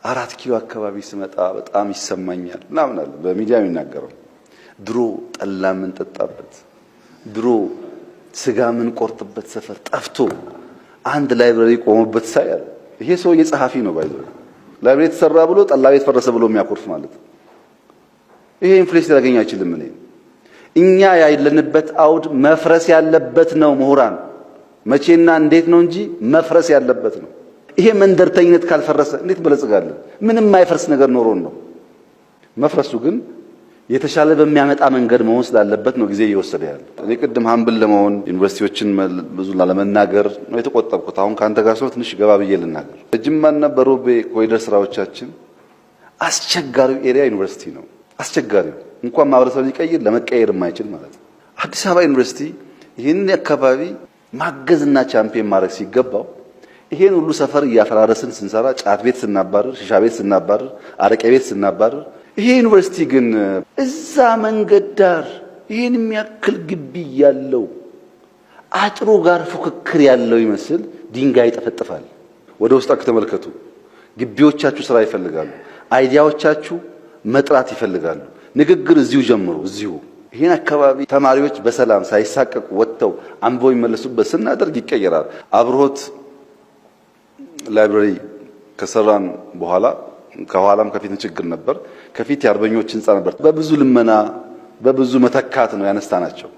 4 ኪሎ አካባቢ ስመጣ በጣም ይሰማኛል ምናምን አለ በሚዲያ የሚናገረው። ድሮ ጠላ የምንጠጣበት፣ ድሮ ስጋ የምንቆርጥበት ሰፈር ጠፍቶ አንድ library ቆሞበት ሳይ አለ። ይሄ ሰውዬ ጸሐፊ ነው። By the way፣ library ተሰራ ብሎ ጠላ ቤት ፈረሰ ብሎ የሚያኮርፍ ማለት ነው። ይሄ influence ሊያገኝ አይችልም። እኔ እኛ ያለንበት አውድ መፍረስ ያለበት ነው። ምሁራን መቼና እንዴት ነው እንጂ መፍረስ ያለበት ነው። ይሄ መንደርተኝነት ካልፈረሰ እንዴት በለጽጋለን? ምንም የማይፈርስ ነገር ኖሮን ነው። መፍረሱ ግን የተሻለ በሚያመጣ መንገድ መሆን ስላለበት ነው ጊዜ እየወሰደ ያለ። እኔ ቅድም humble ለመሆን ዩኒቨርሲቲዎችን ብዙ ላለመናገር ነው የተቆጠብኩት። አሁን ከአንተ ጋር ሰው ትንሽ ገባ ብዬ ልናገር። በጅማና በሮቤ ኮሪደር ስራዎቻችን አስቸጋሪው area ዩኒቨርሲቲ ነው። አስቸጋሪው እንኳን ማህበረሰብ ሊቀይር ለመቀየር የማይችል ማለት ነው። አዲስ አበባ ዩኒቨርሲቲ ይህንን አካባቢ ማገዝና ቻምፒየን ማድረግ ሲገባው ይሄን ሁሉ ሰፈር እያፈራረስን ስንሰራ፣ ጫት ቤት ስናባርር፣ ሽሻ ቤት ስናባርር፣ አረቄ ቤት ስናባርር፣ ይሄ ዩኒቨርሲቲ ግን እዛ መንገድ ዳር ይሄን የሚያክል ግቢ ያለው አጥሩ ጋር ፉክክር ያለው ይመስል ድንጋይ ይጠፈጥፋል። ወደ ውስጣችሁ ተመልከቱ። ግቢዎቻችሁ ስራ ይፈልጋሉ። Idea ዎቻችሁ መጥራት ይፈልጋሉ። ንግግር እዚሁ ጀምሩ። እዚሁ ይህን አካባቢ ተማሪዎች በሰላም ሳይሳቀቁ ወጥተው አንብበው የሚመለሱበት ስናደርግ ይቀየራል። አብርሆት library ከሰራን በኋላ ከኋላም ከፊትም ችግር ነበር። ከፊት የአርበኞች ህንፃ ነበር። በብዙ ልመና በብዙ መተካት ነው ያነሳናቸው።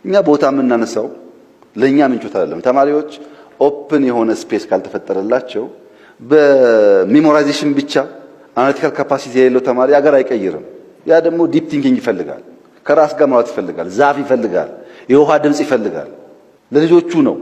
እኛ ቦታ የምናነሳው ለእኛ ምንቾት አይደለም። ተማሪዎች open የሆነ space ካልተፈጠረላቸው በ memorization ብቻ analytical capacity የሌለው ተማሪ አገር አይቀይርም። ያ ደግሞ deep thinking ይፈልጋል። ከራስ ጋር ማውራት ይፈልጋል። ዛፍ ይፈልጋል። የውሃ ድምፅ ይፈልጋል። ለልጆቹ ነው።